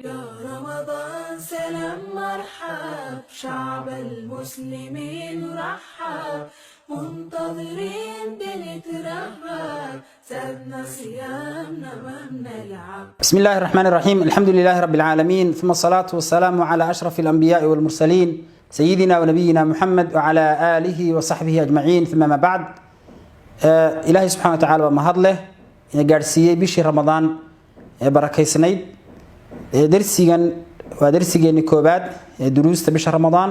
يا رمضان سلام مرحب، شعب المسلمين رحب، منتظرين بنترهب، زادنا صيامنا ما بنلعب. بسم الله الرحمن الرحيم، الحمد لله رب العالمين، ثم الصلاة والسلام على أشرف الأنبياء والمرسلين، سيدنا ونبينا محمد وعلى آله وصحبه أجمعين، ثم ما بعد. Ilaahay subxana wa tacala waa mahad leh ina gaadhsiiyey bishii Ramadaan ee barakaysnayd. Darsigan waa darsigeeni koobaad ee duruusta bisha Ramadaan.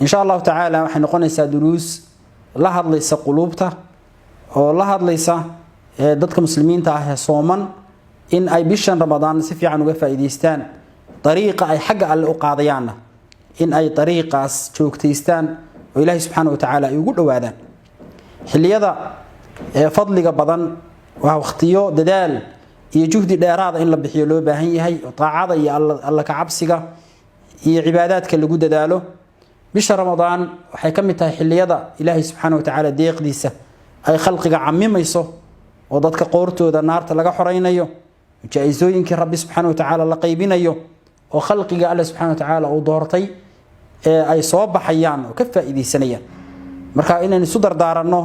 Insha Allahu tacaala waxay noqonaysaa duruus la hadlaysa quluubta oo la hadlaysa dadka muslimiinta ah ee sooman in ay bishan Ramadaan si fiican uga faa'iidaystaan, dariiqa ay xagga Alle u qaadayaanna in ay dariiqaas joogtaystaan oo Ilaahay subxaana wa tacaala ay ugu dhowaadaan. Xilliyada fadliga badan waa waqtiyo dadaal iyo juhdi dheeraada in la bixiyo loo baahan yahay, oo taacada iyo Alla ka cabsiga iyo cibaadaadka lagu dadaalo. Bisha Ramadaan waxay ka mid tahay xilliyada Ilaahay subxaana wa tacaala deeqdiisa ay khalqiga camimayso, oo dadka qoortooda naarta laga xoreynayo, jaa-isooyinkii Rabbi subxaana wa tacaala la qaybinayo, oo khalqiga Alle subxana wa tacaala uu doortay ee ay soo baxayaan oo ka faa'iidaysanayaan. Marka inaynu isu dardaaranno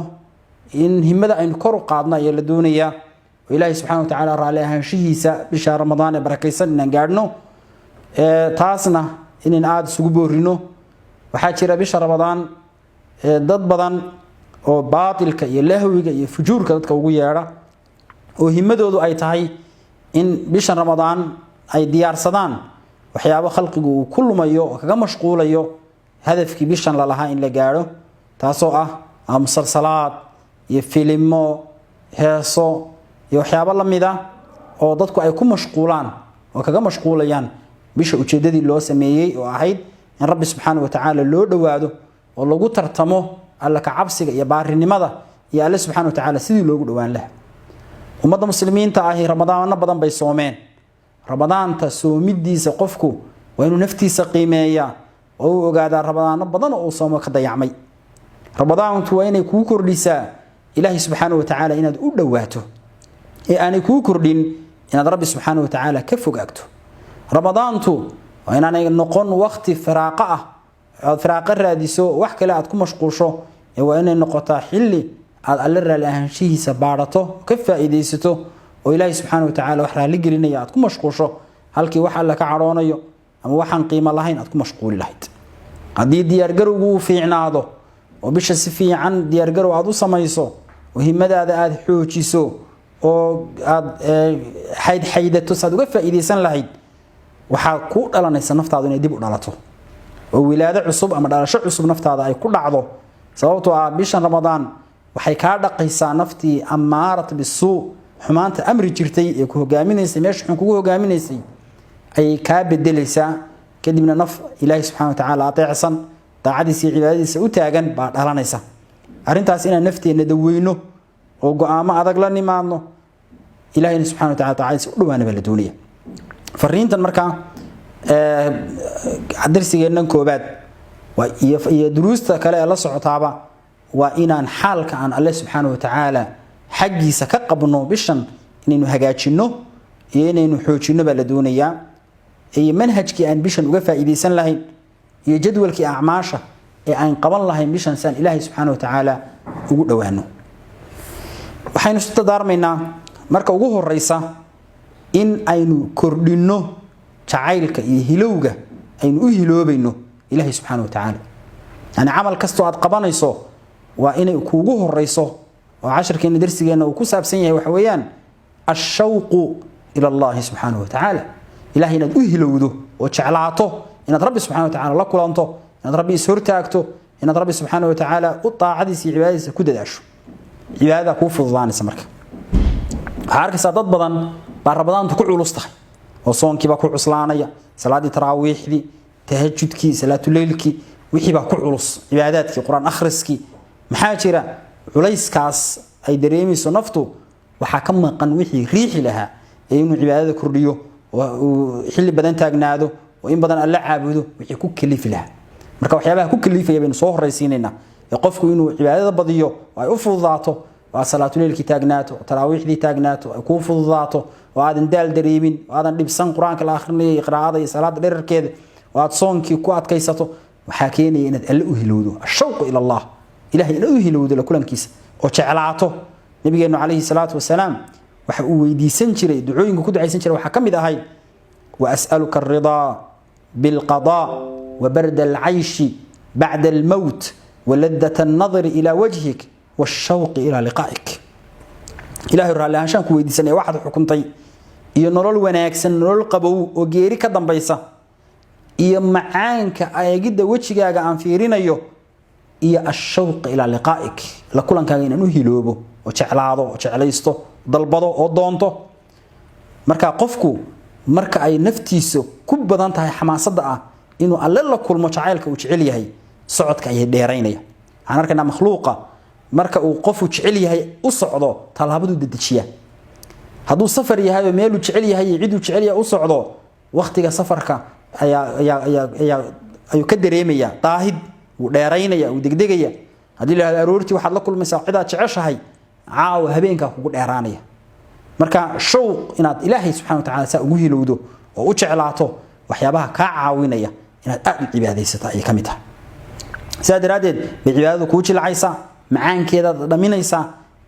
in himada aynu kor u qaadno ayaa la doonayaa, oo Ilaahay subxana wa tacaala raalli ahaanshihiisa bisha Ramadaan ee barakaysan inaan gaadhno, taasna inaynu aada isugu boorino. Waxaa jira bisha Ramadaan dad badan oo baatilka iyo lahwiga iyo fujuurka dadka ugu yeedha, oo himadoodu ay tahay in bishan Ramadaan ay diyaarsadaan waxyaabo khalqigu uu ku lumayo oo kaga mashquulayo hadafkii bishan lalahaa in la gaadho, taasoo ah musalsalaad iyo filimo, heeso iyo waxyaabo la mid ah oo dadku ay ku mashquulaan oo kaga mashquulayaan bisha ujeedadii loo sameeyey, oo ahayd in Rabbi subxaana wa tacaala loo dhowaado oo lagu tartamo Alla ka cabsiga iyo baarinimada iyo Alle subxana wa tacaala sidii loogu dhowaan laha. Ummadda muslimiinta ahi Ramadaano badan bay soomeen. Ramadaanta soomidiisa qofku waa inuu naftiisa qiimeeyaa oo uu ogaadaa ramadaano badan oo uu soomo ka dayacmay. Ramadaantu waa inay kuu kordhisaa Ilaahay subxaana wa tacaala inaad u dhowaato, ee aanay kuu kordhin inaad Rabbi subxaana wa tacaala ka fogaagto. Ramadaantu waa inaanay noqon waqti firaaqo ah aad firaaqo raadiso, wax kale aad ku mashquusho, ee waa inay noqotaa xilli aad Alle raalli ahaanshihiisa baadhato, ka faa'iidaysato, oo Ilaahay subxaana wa tacaala wax raalli gelinaya aad ku mashquusho, halkii wax Alle ka cadhoonayo ama waxaan qiimo lahayn aad ku mashquuli lahayd. Haddii diyaargarowgu uu fiicnaado oo bisha si fiican diyaargarow aad u samayso oo himadaada aada xoojiso oo aada xaydxaydato saad uga faa'iidaysan lahayd, waxaa kuu dhalanaysa naftaadu inay dib u dhalato oo wilaado cusub ama dhalasho cusub naftaada ay ku dhacdo, sababtoo ah bishan Ramadaan waxay kaa dhaqaysaa naftii amaarat bisuu, xumaanta amri jirtay ee ku hogaaminaysay, meesha xun kugu hogaaminaysay ayay kaa bedelaysaa. Kadibna naf Ilaahay subxana wa tacaala ateecsan, daacadiisa iyo cibaadadiisa u taagan baa dhalanaysa. Arrintaas inaan nafteenna daweyno oo go-aamo adag la nimaadno, Ilahayna subxana wa tacala daacadiisa u dhawaana baa la doonaya. Fariintan markaa darsigeennan koobaad iyo duruusta kale ee la socotaaba waa inaan xaalka aan Alle subxaana wa tacaala xaggiisa ka qabno bishan inaynu hagaajinno iyo inaynu xoojinno baa la doonayaa, iyo manhajkii aan bishan uga faa'iidaysan lahayn iyo jadwalkii acmaasha ee aan qaban lahayn bishan si aan Ilaahay subxaana wa tacaala ugu dhowaano. Waxaynu isu dardaarmaynaa marka ugu horeysa in aynu kordhinno jacaylka iyo hilowga aynu u hiloobayno Ilaahay subxaana wa tacaala. Yani camal kastoo aad qabanayso waa inay kuugu horeyso, oo cashirkeena darsigeenna uu ku saabsan yahay waxa weeyaan ashawqu ila Allahi subxaanahu wa tacaala. Ilahay inaad u hilowdo oo jeclaato inaad Rabbi subxana wa tacala la kulanto, inaad Rabbi ishortaagto, inaad Rabbi subxaana wa tacaala u daacadiisa iyo cibaadadiisa ku dadaasho. Cibaadada kuu fududaanaysa. Marka waxaa arkaysaa dad badan baa Ramadaantu ku culus tahay, oo soonkiibaa ku cuslaanaya, salaaddii taraawiixdii, tahajudkii, salaatuleylkii, wixii baa ku culus, cibaadaadkii, qur-aan akhriskii. Maxaa jira? Culayskaas ay dareemayso naftu waxaa ka maqan wixii riixi lahaa ee inuu cibaadada kordhiyo oo uu xilli badan taagnaado oo in badan Alla caabudo wixii ku kalifi lahaa. Marka waxyaabaha ku kalifaya baynu soo horraysiinaynaa ee qofku inuu cibaadada badiyo oo ay u fududaato. Oo aad salaatuleylkii taagnaato, oo taraawiixdii taagnaato, ay kuu fududaato, oo aadan daal dareemin, oo aadan dhibsan qur-aanka la akhrinaya iyo qiraa'ada iyo salaada dherarkeeda, oo aad soonkii ku adkaysato, waxaa keenaya inaad Alle u hilowdo. Ashawqu ila Allah, Ilahay inaad u hilowdo la kulankiisa oo jeclaato. Nabigeenu calayhi salaatu wasalaam waxa uu weydiisan jiray, ducooyinka ku ducaysan jiray waxaa ka mid ahayd: "وأسألك الرضا بالقضاء وبرد العيش بعد الموت ولذة النظر إلى وجهك والشوق إلى لقائك." Ilaahay, raalli ahaanshaan ku weydiisanaya waxaad xukuntay, iyo nolol wanaagsan, nolol qabow oo geeri ka dambaysa, iyo macaanka eegidda wejigaaga aan fiirinayo, iyo الشوق إلى لقائك, la kulankaaga inaan u hiloobo oo jeclaado oo jeclaysto, dalbado oo doonto. Marka qofku marka ay naftiisa ku badan tahay xamaasadda ah inuu Alle la kulmo, jacaylka uu jecel yahay, socodka ayay dheeraynaya. Waxaan arkaynaa makhluuqa marka uu qofu jecel yahay u socdo, tallaabaduu dedejiyaa. Hadduu safar yahay oo meeluu jecel yahay iyo ciduu jecel yahay u socdo, wakhtiga safarka ayaa ayaa ayaa ayaa ayuu ka dareemayaa daahid, wuu dheeraynaya, wuu degdegaya. Haddii la yidhahdo aroortii waxaad la kulmaysaa cidaad jeceshahay, caawa habeenkaa kugu dheeraanaya. Marka shawq inaad Ilaahay subxana wa tacala saa ugu hilowdo oo u jeclaato, waxyaabaha kaa caawinaya inaad aad u cibaadaysato ayay ka mid tahay. Sidaa daraaddeed bay cibaadadu kuu jilcaysaa, macaankeedaad dhaminaysaa,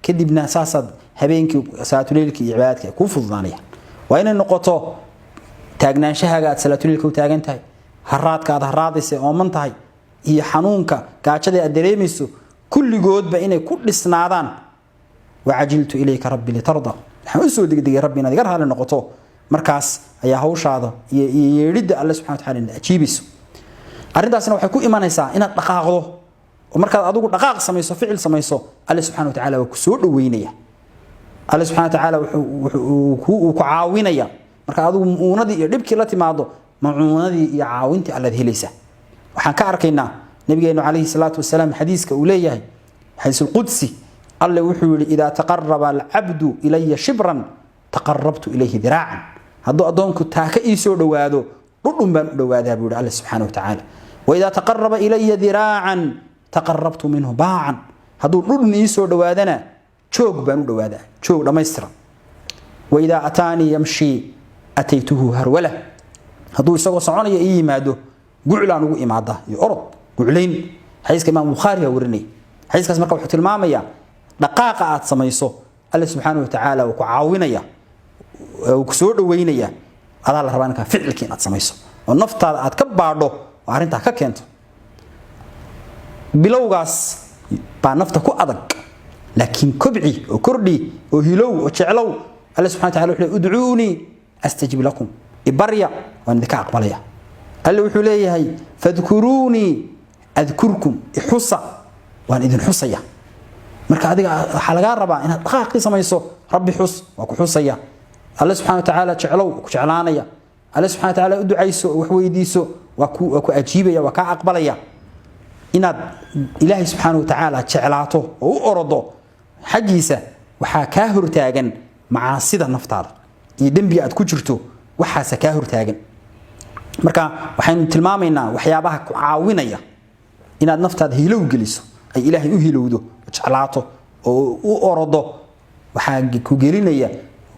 kadibna saasaad habeenkii salaatuleylkii iyo cibaadaadka ay kuu fududaanayaan. Waa inay noqoto taagnaanshahaga aad salaatuleylka u taagan tahay, haraadka aad haraadaysa, ooman tahay, iyo xanuunka gaajada aad dareemayso, kulligoodba inay ku dhisnaadaan "وعجلت إليك رب لترضى", waxaan usoo degdegay Rabbi inaad iga raali noqoto. Markaas ayaa hawshaada iyo yeedhidda Alle subxana wa tacala inaad ajiibayso. Arrintaasna waxay ku imanaysaa inaad dhaqaaqdo, oo markaad adigu dhaqaaq samayso, ficil samayso, Alle subxana wa tacala waa ku soo dhoweynaya. Alle subxana wa tacaala uu ku caawinaya. Marka adigu muunadii iyo dhibkii la timaado, macuunadii iyo caawintii Allaad helaysaa. Waxaan ka arkaynaa nabigeenu calayhi salaatu wasalaam xadiiska uu leeyahay, xadiisulqudsi, Alle wuxuu yihi: "إذا تقرب العبد إلي شبرا تقربت إليه ذراعا." Hadduu addoonku taaka ii soo dhowaado, dhudhun baan u dhowaadaa, buu yihi Alle subxaana wa tacaala. "وإذا تقرب إلي ذراعا تقربت منه باعا." Hadduu dhudhun ii soo dhowaadana, joog baan u dhowaadaa, joog dhammaystiran. "وإذا أتاني يمشي أتيته هرولة." Hadduu isagoo soconaya ii yimaado, guclaan ugu imaada iyo orod, guclayn. Xadiiska Imaam Bukhaari baa warinaya xadiiskaas. Marka wuxuu tilmaamayaa dhaqaaqa aad samayso, Alle subxaana wa tacaala uu ku caawinaya, uu ku soo dhoweynaya. Adaa la rabaa ninkaa ficilkii inaad samayso oo naftaada aad ka baadho oo arrintaa ka keento. Bilowgaas baa nafta ku adag, laakiin kobci oo kordhi oo hilow oo jeclow. Alle subxana wa tacala wuxuu leeyahay: "ادعوني أستجب لكم", ibarya, waan idinka aqbalaya. Alle wuxuu leeyahay: "فاذكروني أذكركم", ixusa, waan idin xusaya. Marka adiga waxaa lagaa rabaa inaad dhaqaaqii samayso. Rabbi xus, waa ku xusaya. Alle subxana wa tacaala jeclow, ku jeclaanaya. Alle subxana wa tacaala u ducayso oo wax weydiiso, waa ku ajiibaya, waa kaa aqbalaya. Inaad Ilaahay subxaana wa tacaala jeclaato oo u orodo xaggiisa, waxaa kaa hortaagan macaasida naftaada iyo dembiga aad ku jirto, waxaasa kaa hortaagan. Marka waxaynu tilmaamaynaa waxyaabaha ku caawinaya inaad naftaada hilow geliso, ay Ilaahay u hilowdo, jeclaato oo u orodo. Waxaa ku gelinaya,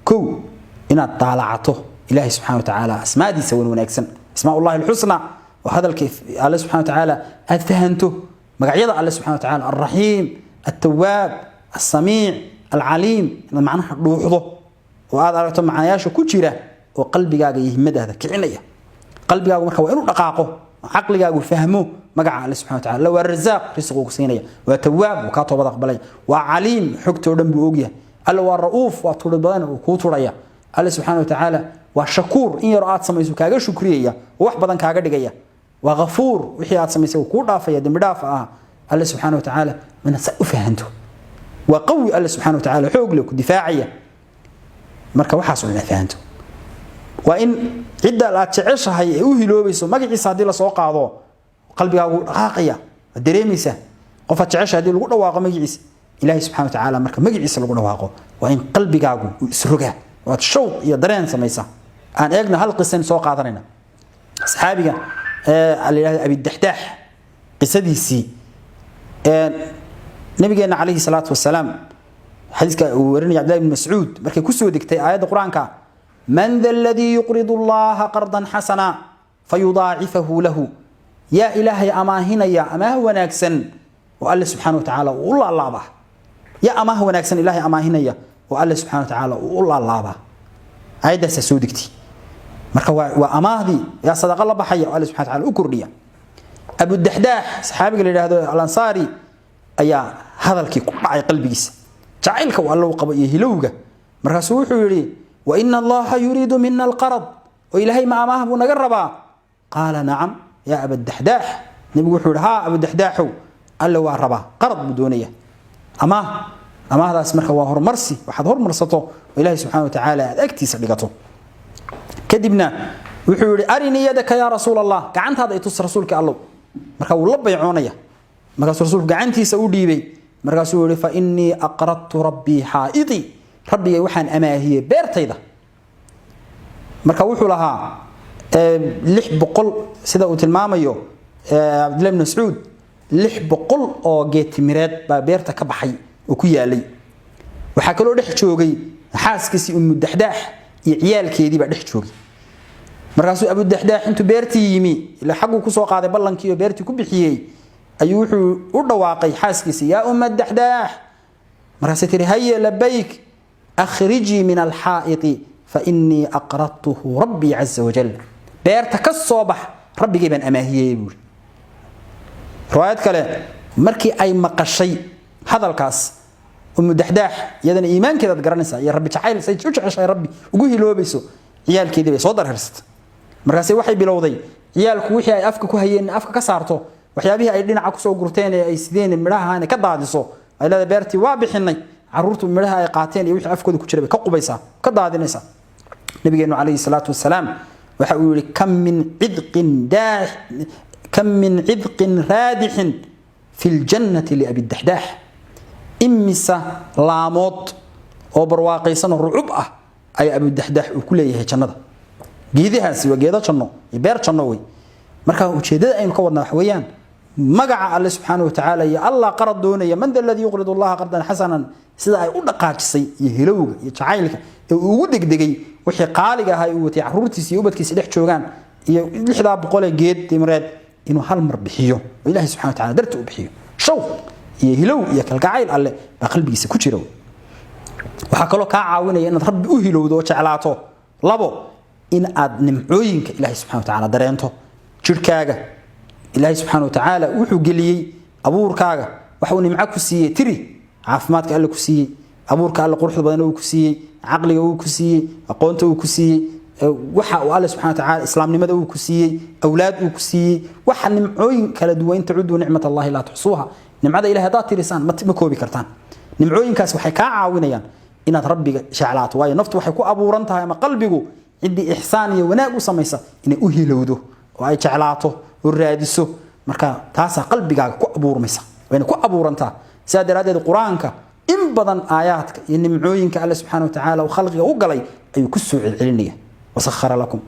kow, inaad daalacato Ilaahay subxana wa tacaala asmaadiisa wan wanaagsan, أسماء الله الحسنى, oo hadalka Alle subxana wa tacaala aad fahanto, magacyada Alle subxana wa tacaala: الرحيم, التواب, السميع, العليم. Inaad macnaha dhuuxdo oo aad aragto macnayaasha ku jira oo qalbigaaga iyo himadaada kicinaya. Qalbigaagu marka waa inuu dhaqaaqo, caqligaagu fahmo magaca Alle subxana wa tacala. Waa Rasaaq, risquu ku siinaya. Waa Tawaab, uu kaa toobad aqbalaya. Waa Caliim, xogtoo dhan buu ogyahay. Alle waa Ra'uuf, waa turid badan, uu kuu turaya. Alle subxaana wa tacaala waa Shakuur, in yaroo aad samayso kaaga shukriyaya oo wax badan kaaga dhigaya. Waa Ghafuur, wixii aad samaysay uu kuu dhaafaya, dembi dhaaf ah. Alle subxaana wa tacaala inaad saa u fahanto. Waa Qawi, Alle subxana wa tacaala xoog leh, ku difaacaya. Marka waxaas oo inaad fahanto, waa in cidda aad jeceshahay ee u hiloobayso magaciisa haddii lasoo qaado, qalbigaagu dhaqaaqaya, waad dareemaysaa. Qofaad jeceshahay haddii lagu dhawaaqo magaciisa, Ilaahay subxana wa tacaala marka magaciisa lagu dhawaaqo, waa in qalbigaagu uu isrogaa oo aad shawq iyo dareen samaysaa. Aan eegna hal qisan soo qaadanayna, saxaabiga la yidhahdo Abidaxdaax qisadiisii. Nabigeena calayhi salaatu wasalaam Xadiiska uu warinaya Cabdillahi ibn Mascuud, markay kusoo degtay aayadda Qur-aanka, "Man da aladii yuqridu Allaha qardan xasana fayudaacifahu lahu", yaa Ilaahay amaahinaya amaah wanaagsan oo Alle subxaana wa tacaala uu u laalaabaa? Yaa amaah wanaagsan Ilaahay amaahinaya oo Alle subxana wa tacaala uu u laalaabaa? Aayaddaasaa soo degtay. Marka waa amaahdii. Yaa sadaqa la baxaya oo Alle subxana wa taala u kordhiya? Abudaxdaax, saxaabiga la yidhaahdo Alansaari, ayaa hadalkii ku dhacay qalbigiisa, jacaylka uu Alle u qabo iyo hilowga. Markaasuu wuxuu yidhi: "Wa ina Allaha yuriidu mina alqarad", oo Ilaahay ma amaah buu naga rabaa? "Qaala nacam yaa Abadaxdaax." Nebigu wuxuu yihi: "Haa, Abudaxdaaxow, Alle waa rabaa, qarad buu doonaya, amaah." Amaahdaas marka waa horumarsi, waxaad hormarsato oo Ilaahay subxana wa tacaala aad agtiisa dhigato. Kadibna wuxuu yihi: "Arinii yadaka yaa Rasuul Allah", gacantaada itus, Rasuulka Allow. Marka wuu la baycoonaya. Markaasuu rasuulku gacantiisa u dhiibay. Markaasuu yihi: "Fa innii aqradtu rabbii xaaidii", rabbigay waxaan amaahiyey beertayda. Marka wuxuu lahaa 600, sida uu tilmaamayo Cabdillahi bn Mascuud, 600 oo geetimireed baa beerta ka baxay oo ku yaalay. Waxaa kaloo dhex joogay xaaskiisii Umu Daxdaax iyo ciyaalkeedii baa dhex joogay. Markaasuu Abudaxdaax intuu beertii yimi, ilaa xagguu kusoo qaaday ballankii oo beertii ku bixiyey, ayuu wuxuu u dhawaaqay xaaskiisii: "Yaa Umma Daxdaax." Markaasay tiri: "Haye, labayk." "Akhrijii min alxaa'iti fa innii aqradtuhu rabbii caza wajal", beerta ka soo bax, rabbigay baan amaahiyey, buuri. Riwaayad kale, markii ay maqashay hadalkaas Umu Daxdaax, iyadana iimaankeedaad garanaysaa iyo rabbi jacayl say u jeceshahay, rabbi ugu hiloobayso, ciyaalkeedii bay soo darhersatay. Markaase waxay bilowday ciyaalku wixii ay afka ku hayeen afka ka saarto, waxyaabihii ay dhinaca kusoo gurteen ee ay sideen midhaha ka daadiso. Ay leedahay: "Beertii waa bixinay." Caruurtu midhaha ay qaateen iyo wixii afkooda ku jiray bay ka qubaysaa, ka daadinaysaa. Nabigeenu calayhi salaatu wasalaam waxa uu yihi: "Kam min cidqin raadixin fi ljannati liabi daxdaax." Imisa laamood oo barwaaqaysan oo rucub ah ayaa Abudaxdaax uu ku leeyahay jannada? Geedahaasi waa geedo janno iyo beer janno wey. Marka ujeeddada aynu ka wadnaa waxa weeyaan magaca Alle subxaana watacaala iyo Allah qarad doonaya, "Man da aladii yuqridu Allaha qardan xasanan", sida ay u dhaqaajisay iyo hilowga iyo jacaylka ee uu ugu degdegay wixii qaaliga ahaa uu watay, caruurtiisa iyo ubadkiisa dhex joogaan iyo 600-daa geed timireed, inuu hal mar bixiyo oo Ilahay subxana wa tacala darti u bixiyo. Shawq iyo hilow iyo kalgacayl Alle baa qalbigiisa ku jira. Waxaa kaloo kaa caawinaya inaad rabbi u hilowdo oo jeclaato, labo, in aad nimcooyinka Ilahay subxana wa tacaala dareento. Jirhkaaga Ilaahay subxaana wa tacaala wuxuu geliyey, abuurkaaga waxa uu nimco ku siiyey tiri: caafimaadka Alle ku siiyey, abuurka Alle quruxda badan uu ku siiyey, caqliga uu ku siiyey, aqoonta uu ku siiyey, waxa uu Alle subxana wa tacaala islaamnimada uu ku siiyey, awlaad uu ku siiyey, waxa nimcooyin kala duwan. "In tacuduu nicmat Allahi laa tuxsuuha." Nimcada Ilahay haddaad tirisaan ma koobi kartaan. Nimcooyinkaas waxay kaa caawinayaan inaad rabbiga jeclaato, waayo naftu waxay ku abuuran tahay, ama qalbigu, ciddii ixsaan iyo wanaag u samaysa inay u hilowdo oo ay jeclaato oo raadiso. Marka taasaa qalbigaaga ku abuurmaysa, wayna ku abuurantaa. Sidaa daraaddeed Qur-aanka in badan aayaadka iyo nimcooyinka Alle subxana wa tacaala uu khalqiga u galay ayuu ku soo celcelinaya. "Wasakhara lakum",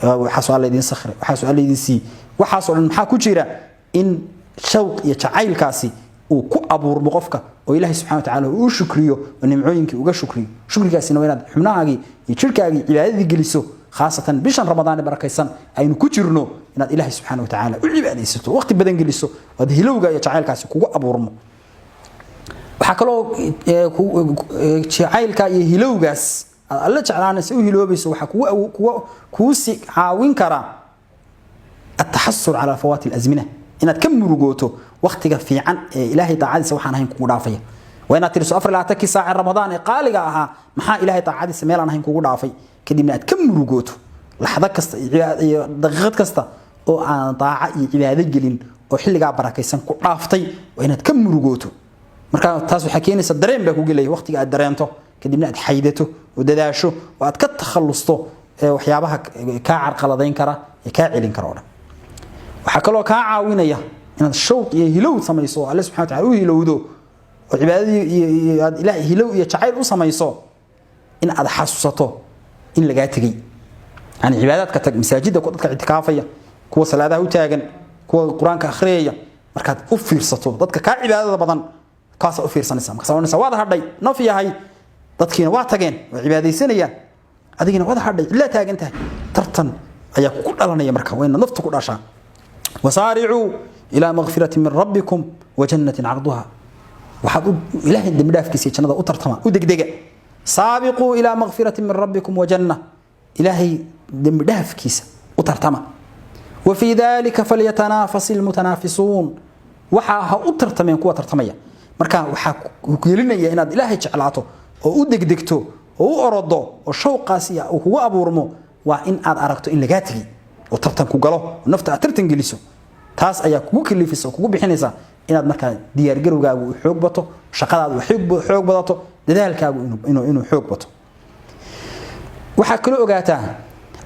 waxaasoo Alla idin sakhray, waxaasoo Alla idin siiyey, waxaasoo dhan maxaa ku jira? In shawq iyo jacaylkaasi uu ku abuurmo qofka oo Ilaahay subxana wa tacaala uu shukriyo oo nimcooyinkii uga shukriyo. Shukrigaasina waa inaad xubnahaagii iyo jirhkaagii cibaadadii geliso, khaasatan bishan Ramadaan ee barakaysan aynu ku jirno, inaad Ilaahay subxaana wa tacaala u cibaadaysato, waqti badan geliso, oad hilowga iyo jacaylkaasi kugu abuurmo. Waxaa kaloo jacaylka iyo hilowgaas aad Alle jeclaanaysa, u hiloobayso, waxaa kuu si caawin kara ataxasur calaa fawaati alazmina, inaad ka murugooto waqtiga fiican ee Ilaahay daacadiisa waxaan ahayn kugu dhaafaya. Waa inaad tiriso 24-kii saace Ramadaan ee qaaliga ahaa, maxaa Ilaahay daacadiisa meelaan ahayn kugu dhaafay? Kadibna aad ka murugooto laxdo kasta iyo daqiiqad kasta oo aan daaca iyo cibaado gelin oo xilligaa barakaysan ku dhaaftay. Waa inaad ka murugooto. Marka taas waxaa keenaysa dareen baa ku gelaya. Waqtiga aad dareento kadibna aad xaydato oo dadaasho oo aad ka takhalusto waxyaabaha kaa carqaladayn kara ee kaa celin kara oo dhan. Waxaa kaloo kaa caawinaya inaad shawq iyo hilow samayso oo Alle subxana wa tacala u hilowdo oo cibaadadii iyo aad Ilaah hilow iyo jacayl u samayso, in aad xasuusato in lagaa tegey, yani cibaadaadka tag, masaajidda dadka ictikaafaya, kuwa salaadaha u taagan, kuwa Qur-aanka akhriyaya. Markaad u fiirsato dadka kaa cibaadada badan, Kaasaa u fiirsanaysa, markaasa ohanaysa waad hadhay, naf yahay, dadkiina waa tageen, waa cibaadaysanayaan, adigina waad hadhay, cidlaa taagan tahay. Tartan ayaa ku dhalanaya. Marka waa inaad naftu ku dhashaa. Wasaaricuu ilaa makfiratin min rabbikum wa jannatin carduha, waxaad ilaahay dembi dhaafkiisa jannada u tartama, u degdega. Saabiquu ilaa makfiratin min rabbikum wa janna, ilaahay dembi dhaafkiisa u tartama. Wa fii dalika falyatanaafas ilmutanaafisuun, waxaa ha u tartameen kuwa tartamaya. Marka waxaa ku gelinaya inaad ilaahay jeclaato oo u degdegto oo u orodo oo shawqaasi uu kugu abuurmo waa in aad aragto in lagaa tegi oo tartan ku galo oo nafta aad tartan geliso. Taas ayaa kugu kalifaysa oo kugu bixinaysa inaad markaa diyaargarowgaagu uu xoog bato, shaqadaadu xoog badato, dadaalkaagu inuu xoog bato. Waxaa kaloo ogaataa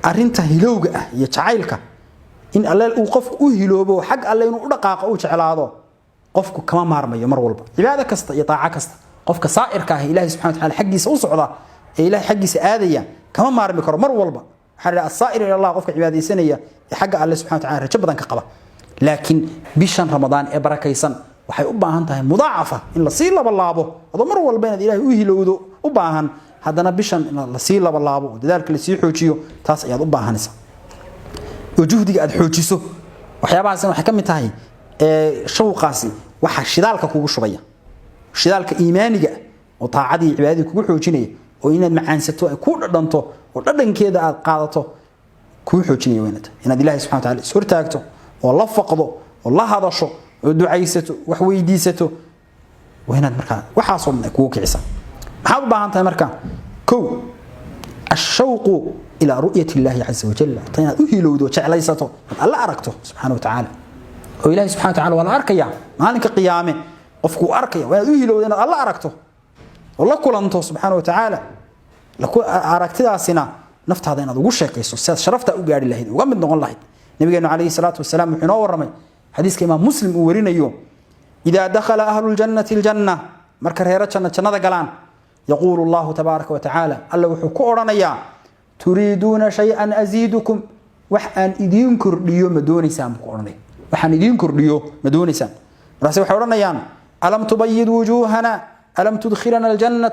arinta hilowga ah iyo jacaylka in alle uu qofku u hiloobo, xag alle inuu u dhaqaaqo uu jeclaado. Qofku kama maarmayo mar walba cibaado kasta iyo taaco kasta. Qofka saa'irka ah, ilaahay subxana wataala xaggiisa u socda ee ilaahay xaggiisa aadaya, kama maarmi karo mar walba. Waxaa la asaa'ir ila Allah, qofka cibaadaysanaya ee xagga alle subxana wataala rajo badan ka qaba. Laakiin bishan Ramadaan ee barakaysan waxay u baahan tahay mudaacafa, in lasii labalaabo. Adoo mar walba inaad ilaahay u hilowdo u baahan, haddana bishan in lasii labalaabo oo dadaalka lasii xoojiyo, taas ayaad u baahanaysaa, oo juhdiga aad xoojiso. Waxyaabahaasina waxay ka mid tahay shawqaasi waxa shidaalka kugu shubaya, shidaalka iimaaniga oo taacadii cibaadadii kugu xoojinaya, oo inaad macaansato ay kuu dhadhanto oo dhadhankeeda aad qaadato kuu xoojinaya. Weynata inaad ilaahay subxana wataala is hortaagto oo la faqdo oo la hadasho oo ducaysato, wax weydiisato, waa inaad markaa waxaasoo dhan ay kugu kicisa. Maxaad u baahan tahay marka? Kow, الشوق إلى رؤية الله عز وجل، inaad u hilowdo, jeclaysato inaad alla aragto subxaana watacaala. Oo ilaahay subxana wataala waa la arkaya maalinka qiyaame, qofku uu arkaya. Waa inaad u hilowdo inaad alla aragto oo la kulanto subxaana watacaala. Aragtidaasina naftaada inaad ugu sheekayso si aad sharafta u gaari lahayd, uga mid noqon lahayd. Nabigeenu calayhi salaatu wasalaam wuxuu inoo warramay xadiiska imaam Muslim uu warinayo: إذا دخل أهل الجنة الجنة, marka reero janno jannada galaan, يقول الله تبارك وتعالى, alla wuxuu ku odhanayaa: تريدون شيئا أزيدكم, wax aan idiin kordhiyo ma doonaysaan? Buu ku odhanaya. Waxaan idiin kordhiyo ma doonaysaan? Markaase waxay odhanayaan: ألم تبيض وجوهنا؟ ألم تدخلنا الجنة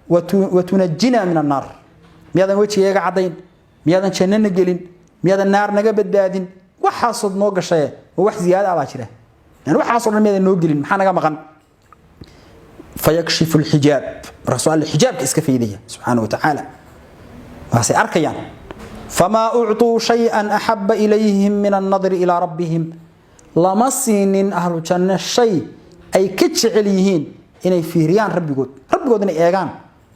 وتنجنا من النار? Miyaadan wejigeega caddayn? Miyaadan jannana gelin? Miyaadan naar naga badbaadin? Waxaasood noo gashaye, ma wax ziyaada ah baa jira? Yani waxaasoo dhan miyaadan noo gelin? Maxaa naga maqan? فيكشف الحجاب, markaasuu alle xijaabka iska faydaya subxaana watacaala, markaasay arkayaan. فما أعطوا شيئا أحب إليهم من النظر إلى ربهم, lama siinin ahlu janno shay ay ka jecel yihiin inay fiiriyaan rabbigood, rabbigood inay eegaan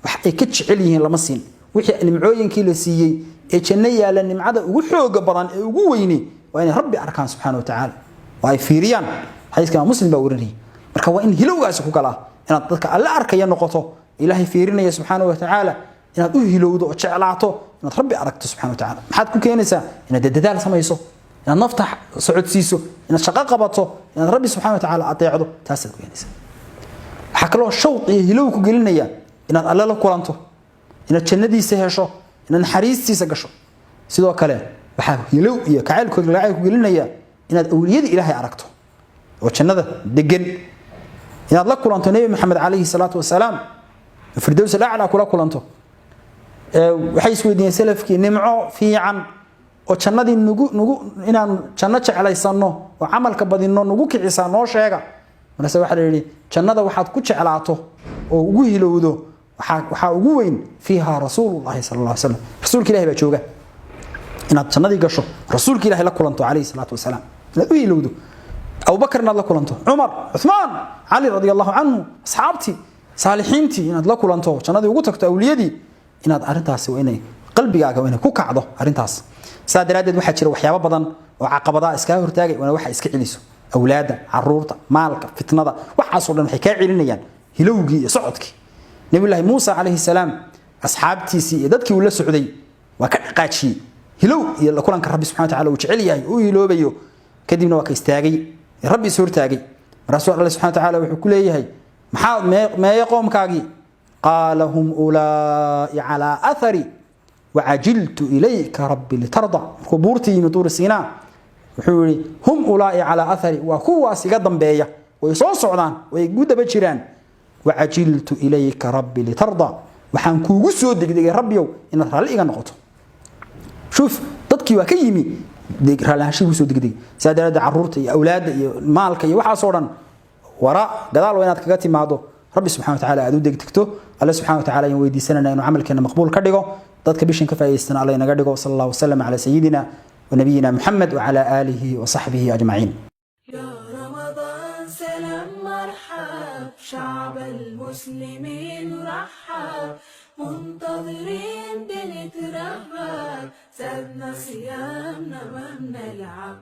wax ay ka jecel yihiin lama siin. Wixii nimcooyinkii la siiyey ee janno yaalla, nimcada ugu xooga badan ee ugu weyni waa inay rabbi arkaan subxaana watacaala oo ay fiiriyaan. Xadiiska imaam Muslim baa warinayay. Marka waa in hilowgaasi ku galaa, inaad dadka alle arkaya noqoto, ilaahay fiirinaya subxaana watacaala, inaad u hilowdo oo jeclaato inaad rabbi aragto subxana watacaala. Maxaad ku keenaysaa? Inaad dadaal samayso, inaad nafta socodsiiso, inaad shaqo qabato, inaad rabbi subxana watacaala adeecdo, taasaad ku keenaysaa. Waxaa kaloo shawq iyo hilow ku gelinaya inaad alle la kulanto, inaad jannadiisa hesho, inaad naxariistiisa gasho. Sidoo kale waxaa hilow iyo kacaylkood lacayl ku gelinaya inaad awliyada ilaahay aragto oo jannada degan, inaad la kulanto Nebi Maxamed calayhi salaatu wasalaam, firdows alaclaa kula kulanto. Waxay isweydiiyeen salafkii: nimco fiican oo jannadii nagu inaan janno jeclaysanno oo camalka badinno nagu kicisaa noo sheega. Markaase waxaa la yidhi: jannada waxaad ku jeclaato oo ugu hilowdo waxaa ugu weyn فيها رسول الله صلى الله عليه وسلم, rasuulka ilahi baa jooga. Inaad jannadii gasho, rasuulka ilahi la kulanto calayhi salaatu wasalaam, inaad u hilowdo Abubakar, inaad la kulanto Cumar, Cuthmaan, Cali رضي الله عنه, asxaabtii, saalixiintii inaad la kulanto, jannadii ugu tagto, awliyadii, inaad arrintaasi waa inay qalbigaaga waa inay ku kacdo arrintaas. Saa daraaddeed waxaa jira waxyaabo badan oo caqabadaha iskaga hortaagay, waana waxa iska celiso. Awlaadda, caruurta, maalka, fitnada, waxaasoo dhan waxay kaa celinayaan hilowgii iyo socodkii. Nabiyullaahi Muusa calayhi salaam asxaabtiisii iyo dadkii uu la socday waa ka dhaqaajiyey hilow iyo la kulanka rabbi subxana wataala uu jecel yahay uu hiloobayo. Kadibna waa ka istaagay, rabbi is hortaagay. Markaasuu alle subxana watacaala wuxuu ku leeyahay: maxaa meeye qoomkaagii? قال هم أولئك على أثري وعجلت إليك رب لترضى. Markuu buurtii yimi, Tuuri Siinaa, wuxuu yihi: هم أولئك على أثري, waa kuwaas iga dambeeya. Way soo socdaan, way igu daba jiraan. Wacajiltu ilayka rabbi litarda, waxaan kuugu soo degdegay, Rabbiyow, inaad raalli iga noqoto. Shuuf, dadkii waa ka yimi raalli ahaanshihii kusoo degdegay. Sidaa daraaddeed carruurta iyo awlaadda iyo maalka iyo waxaasoo dhan wara gadaal waa inaad kaga timaado. Rabbi subxana watacaala aad u degdegto. Alle subxana watacaala ayaan weydiisanayna inuu camalkeena maqbuul ka dhigo, dadka bishan ka faa'idaystana Alla inaga dhigo. Sala Allah wasalam calaa sayidina ونبينا محمد وعلى آله وصحبه أجمعين. يا رمضان سلام مرحب، شعب المسلمين رحب، منتظرين بنترهب، زادنا صيامنا ما بنلعب.